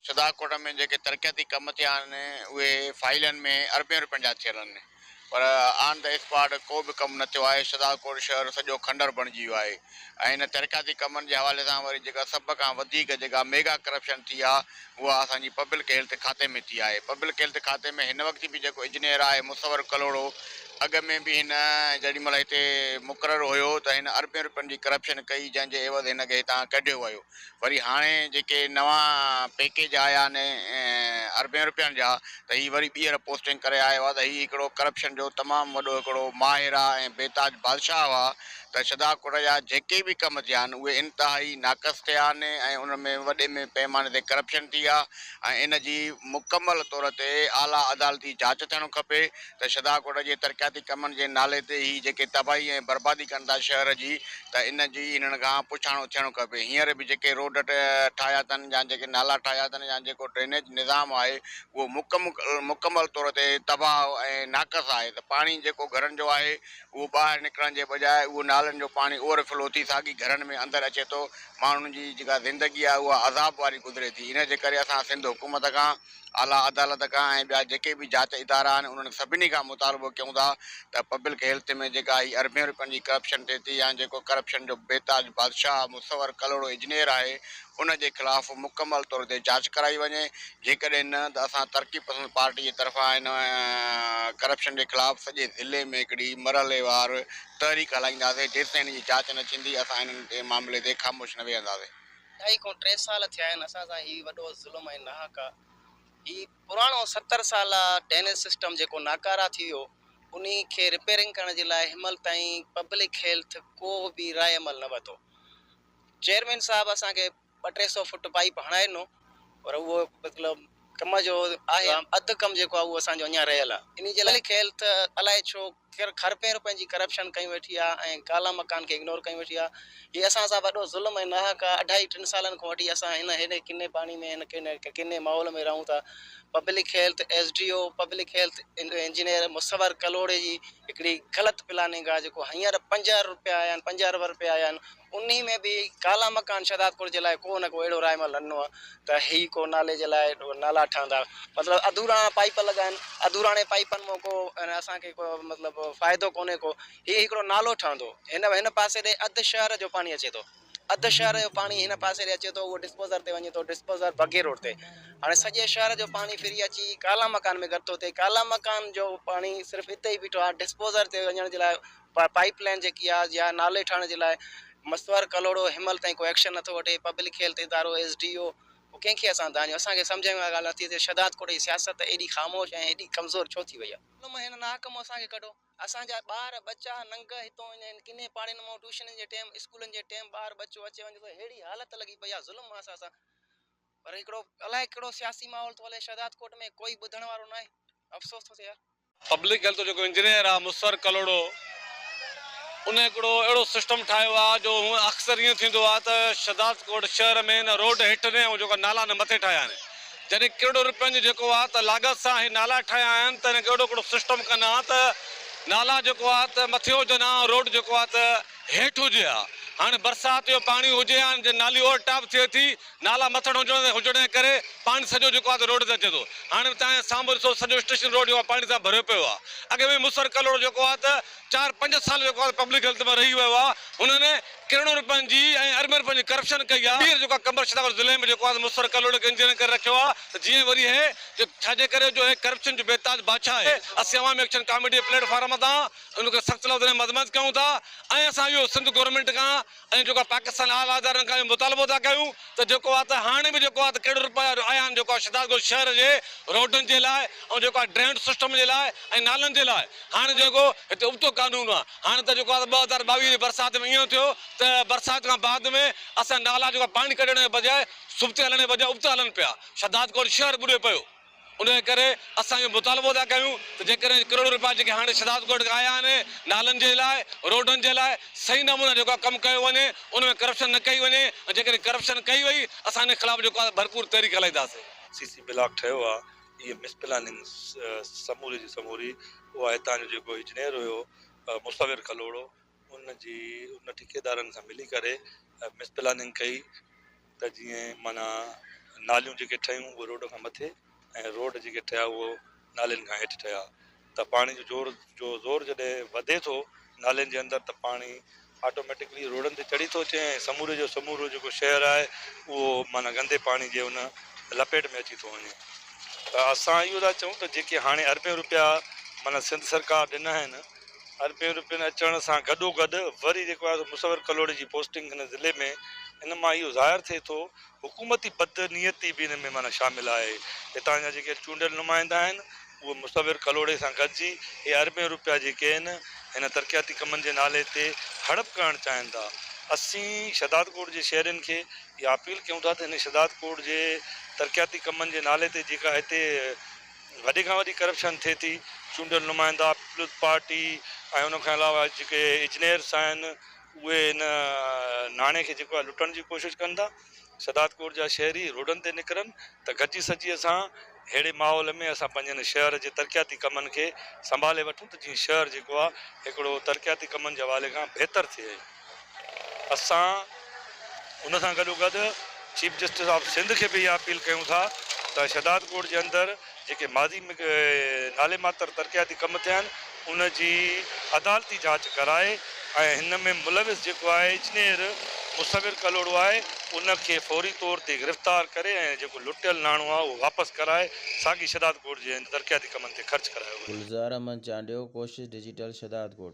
شھدادڪوٽ ۾ جيڪي ترقياتي ڪم ٿيا آهن اهي فائلن ۾ اربين روپين جا ٿيل آهن پر آن the spot ڪو به ڪم نه ٿيو آهي شھدادڪوٽ شهر سڄو کنڊر بڻجي ويو آهي ۽ ان ترقياتي ڪمن جي حوالي سان وري جيڪا سڀ کان وڌيڪ جيڪا ميگا ڪرپشن ٿي آهي اها اسان جي پبلڪ هيلٿ کاتي ۾ ٿي آهي پبلڪ هيلٿ کاتي ۾ هن وقت به جيڪو انجنيئر آهي مصور ڪلهوڙو اڳ ۾ به هن جيڏي مهل هتي مقرر هيو ته هن اربين روپين جي ڪرپشن ڪئي جنهن جي عيوض هن کي هتان ڪڍيو ويو وري هاڻي جيڪي نوان پيڪيج آيا آهن اربين روپين جا ته هي وري ٻيهر پوسٽنگ ڪري آيو آهي ته هي هڪڙو ڪرپشن جو تمام وڏو هڪڙو ماهر آهي ۽ بي تاج بادشاهه آهي ته شھدادڪوٽ جا جيڪي به ڪم ٿيا آهن اهي انتهائي ناقص ٿيا آهن ۽ ان ۾ وڏي ۾ پيماني تي ڪرپشن ٿي آهي ۽ ان جي مڪمل طور تي اعليٰ عدالتي جاچ ٿيڻ کپي ته شھدادڪوٽ جي ترقياتي ڪمن جي نالي تي هي جيڪي تباهي ۽ بربادي ڪن ٿا شهر جي ته ان جي هنن کان پڇاڻو ٿيڻ کپي. هينئر به جيڪي روڊ ٺاهيا اٿن يا جيڪي نالا ٺاهيا اٿن يا جيڪو ڊرينيج نظام آهي اهو مڪمل طور تي تباهه ۽ ناقص آهي ته پاڻي جيڪو گهرن جو آهي اهو ٻاهر نڪرڻ جي بجاء اهو نالن جو پاڻي اوور فلو ٿي ساڳي گهرن ۾ اندر اچي ٿو ماڻهن جي جيڪا زندگي آهي اها عذاب واري گذري ٿي ان جي ڪري اسان سنڌ حڪومت کان اعليٰ عدالت کان ۽ ٻيا جيڪي به جاچ ادارا آهن انهن سڀني کان مطالبو ڪيون ٿا ته پبلڪ هيلٿ ۾ جيڪا هي اربين روپين جي ڪرپشن ٿئي ٿي يا جيڪو ڪرپشن جو بي تاج بادشاهه مصور ڪلهوڙو انجنيئر آهي ان جي خلاف مڪمل طور تي جاچ ڪرائي وڃي جيڪڏهن نه ته اسان ترقي پسند پارٽي جي طرفان ان ڪرپشن جي خلاف سڄي ضلعي ۾ هڪڙي مرحليوار تحريڪ هلائينداسين جيستائين ان جي جاچ نه ٿيندي اسان انهن معاملي تي خاموش نه ويهنداسين. ڍائي کان ٽي سال ٿيا آهن اسان سان هي وڏو ظلم ۽ ناحق آ هي پراڻو 70 سالا ڊرينيج سسٽم جيڪو ناڪارا ٿي ويو انهي کي رپيئرنگ ڪرڻ جي لاء هنمهل تائين پبلڪ هيلٿ ڪو به راء عمل نه ورتو چيئرمين صاحب اسان کي ٻه ٽي سو فٽ پائيپ هڻائي ڏنو پر اهو مطلب ڪم جو آهي اڌ ڪم جيڪو آ اهو اسان جو اڃا رهيل آ انهي جي لاء پبلڪ هيلٿ الائي ڇو کرپين روپين جي ڪرپشن ڪيون ويٺي آ ۽ ڪالا مڪان کي اگنور ڪيون ويٺي آ هي اسان سان وڏو ظلم ۽ ناحق آ اڍائي ٽن سالن کان وٺي اسان هن هيڏي ڪني پاڻي ۾ هن ڪني ماحول ۾ رهون ٿا public health S D O public health engineer Musawar ڪلهوڙي جي هڪڙي غلط پلاننگ آ جيڪو هينئر پنج ارب روپيا آيا آهن پنج ارب روپيا آيا آهن انهي ۾ به ڪالا مڪان شهدادڪوٽ جي لاء ڪو نه ڪو اهڙو راء عمل نه ڏنو آهي ته هي ڪو نالي جي لاء نالا ٺهندا مطلب اڌوراڻا پائيپ لڳا آهن اڌوراڻي پائيپن مان ڪو اسان کي ڪو مطلب فائدو ڪونهي ڪو هي هڪڙو نالو ٺهندو هن هن پاسي ڏي اڌ شهر جو پاڻي اچي ٿو اڌ شهر جو پاڻي هن پاسي ڏي اچي ٿو اهو ڊسپوزر تي وڃي ٿو ڊسپوزر بگي روڊ تي هاڻي سڄي شهر جو پاڻي ڦري اچي ڪالا مڪان ۾ گڏ ٿو ٿئي ڪالا مڪان جو پاڻي صرف اتي ئي بيٺو آهي ڊسپوزر تي وڃڻ جي لاء پائيپ لائين جيڪي آ يا نالي ٺاهڻ جي لاء مصور ڪلهوڙو هنمهل تائين ڪو ايڪشن نٿو وٺي پبلڪ هيلٿ ادارو ايس ڊي او ڪنهن کي اسان دانهيون اسان کي سمجهه ۾ اها ڳالهه نٿي اچي شھدادڪوٽ جي سياست ايڏي خاموش ۽ ايڏي ڪمزور ڇو ٿي وئي آ. ظلم هن ناحق مون اسان کي ڪڍو اسان جا ٻار ٻچا ننگ هتون هن ڪنهي پاڙين مون ٽيوشنن جي ٽيم اسڪولن جي ٽيم ٻار ٻچو اچي وڃي ٿو ههڙي حالت لڳي پئي آ ظلم آ اسان سان پر هڪڙو الائي ڪهڙو سياسي ماحول ٿو هلي شھدادڪوٽ ۾ ڪوئي ٻڌڻ وارو ناهي افسوس ٿو ٿئي يار. پبلڪ هيلٿ جو جيڪو انجنيئر آ مصور ڪلهوڙو ان هڪڙو اهڙو سسٽم ٺاهيو آ جو هونء اڪثر ائين ٿيندو آ ته شھدادڪوٽ شهر ۾ نه روڊ هيٺ نه ۽ جيڪو نالا نه مٿي ٺاهيا آهن جڏهن ڪروڙين روپين جو جيڪو آ ته لاڳت سان هي نالا ٺاهيا آهن ته هن کي اهڙو هڪڙو سسٽم ڪن ها ته نالا جيڪو آ ته مٿي هجن ها ۽ روڊ جيڪو آ ته هيٺ هجي ها هاڻي برسات جو پاڻي هجي ها جي نالي اوور ٽاپ ٿئي ٿي نالا مٿڙ هجڻ جي ڪري پاڻي سڄو جيڪو آهي روڊ تي اچي ٿو. هاڻي به توهان سامهون ڏسو سڄو اسٽيشن روڊ جيڪو آهي پاڻي سان ڀريو پيو آهي. اڳ ۾ مصور ڪلهوڙو جيڪو آهي ته چار پنج سال جيڪو آهي پبلڪ هيلٿ ۾ رهي ويو آهي. هنن ڪروڙين روپين جي ۽ اربين روپين جي ڪرپشن ڪئي آهي. ٻيهر جيڪو آهي قمبر شھدادڪوٽ ضلعي ۾ جيڪو آهي مصور ڪلهوڙي کي انجنيئر ڪري رکيو آهي ته جيئن وري هي ڇا جي ڪري جو هي ڪرپشن جو بي تاج بادشاهه آهي. اسين عوامي ايڪشن ڪاميٽي جي پليٽ فارم تان ان کي سخت لفظن ۾ مذمت ڪيون ٿا ۽ اسان اهو سنڌ گورنمينٽ کان ۽ جيڪو آهي پاڪستان اعليٰ ادارن کان اهو مطالبو ٿا ڪيون ته جيڪو آهي ته هاڻي به جيڪو آهي ته ڪهڙو روپيا آيا آهن جيڪو آهي شھدادگوٺ شهر جي روڊن جي لاء ۽ جيڪو آهي ڊرين سسٽم جي لاء ۽ نالن جي لاء هاڻي جيڪو هتي ابتو قانون آهي هاڻي ته جيڪو آهي ته 2022 جي برسات ۾ ائين ٿيو ته برسات کان بعد ۾ اسان نالا جيڪو آهي پاڻي ڪڍڻ جي بجاء سبتي هلڻ جي بجاء ابتا هلن پيا شھدادڪوٽ شهر ٻڏي پيو. انهيء ڪري اسان اهو مطالبو ٿا ڪيون ته جيڪڏهن ڪروڙين روپيا جيڪي هاڻي شھدادڪوٽ کان آيا آهن نالن جي لاء، روڊن جي لاء صحيح نموني جيڪو آهي ڪم ڪيو وڃي، ان ۾ ڪرپشن نه ڪئي وڃي ۽ جيڪڏهن ڪرپشن ڪئي وئي اسان ان خلاف جيڪو آهي ڀرپور تحريڪ هلائينداسين. سي سي بلاڪ ٺهيو آ اهي مس پلاننگ سموري جي سموري اها هتان جو جيڪو انجنيئر هيو مصور ڪلهوڙو ان جي ان ٺيڪيدارن سان ملي ڪري مس پلاننگ ڪئي ته جيئن معنيٰ ناليون جيڪي ٺهيون اهي روڊ کان مٿي ۽ روڊ جيڪي ٺهيا اهو نالين کان هيٺ ٺهيا ته پاڻي جو زور جو زور جڏهن وڌي ٿو نالين جي اندر ته پاڻي آٽوميٽڪلي روڊن تي چڙهي ٿو اچي ۽ سموري جو سمورو جيڪو شهر آهي اهو معنيٰ گندي پاڻي جي ان لپيٽ ۾ اچي ٿو وڃي ته اسان اهو ٿا چئون ته جيڪي هاڻي اربين روپيا معنيٰ سنڌ سرڪار ڏنا آهن اربين روپين اچڻ سان گڏو گڏ وري جيڪو آهي سو مصور ڪلهوڙي جي پوسٽنگ هن ضلعي ۾ ان مان اهو ظاهر ٿئي ٿو حڪومتي بد نيتي به ان ۾ معنيٰ شامل آهي. هتان جا جيڪي چونڊيل نمائندا آهن اهي مصور ڪلهوڙي سان گڏجي اهي اربين روپيا جيڪي آهن هن ترقياتي ڪمن جي نالي تي هڙپ ڪرڻ چاهين ٿا. اسين شهدادڪوٽ جي شهرين کي اها اپيل ڪيون ٿا ته هن شهدادڪوٽ جي ترقياتي ڪمن جي نالي تي جيڪا هتي وڏي کان وڏي ڪرپشن ٿئي ٿي، چونڊيل نمائندا، پيپلز پارٽي ۽ ان کان علاوه جيڪي انجنيئرس آهن اهي ان ناڻي کي جيڪو آهي لٽڻ جي ڪوشش ڪن ٿا. شھدادڪوٽ جا شهري روڊن تي نڪرن ته گڏجي سجي اسان ههڙي ماحول ۾ اسان پنهنجن شهر جي ترقياتي ڪمن کي سنڀالي وٺون ته جيئن شهر جيڪو آهي هڪڙو ترقياتي ڪمن جي حوالي کان بهتر ٿئي. اسان ان سان گڏو گڏ چيف جسٽس آف سنڌ کي به اها اپيل ڪيون ٿا ته شھدادڪوٽ جي اندر جيڪي ماضي ۾ نالي ماتر ترقياتي ڪم ٿيا آهن ان جي عدالتي جاچ ڪرائي ۽ هن ۾ ملوث جيڪو آهي انجنيئر مصور ڪلهوڙو آهي ان کي فوري طور تي گرفتار ڪري ۽ جيڪو لٽيل ناڻو آهي اهو واپس ڪرائي ساڳي شھدادڪوٽ جي ترقياتي ڪمن تي خرچ ڪرايو وڃي. گلزار احمد چانڊيو، ڪوشش ڊجيٽل، شھدادڪوٽ.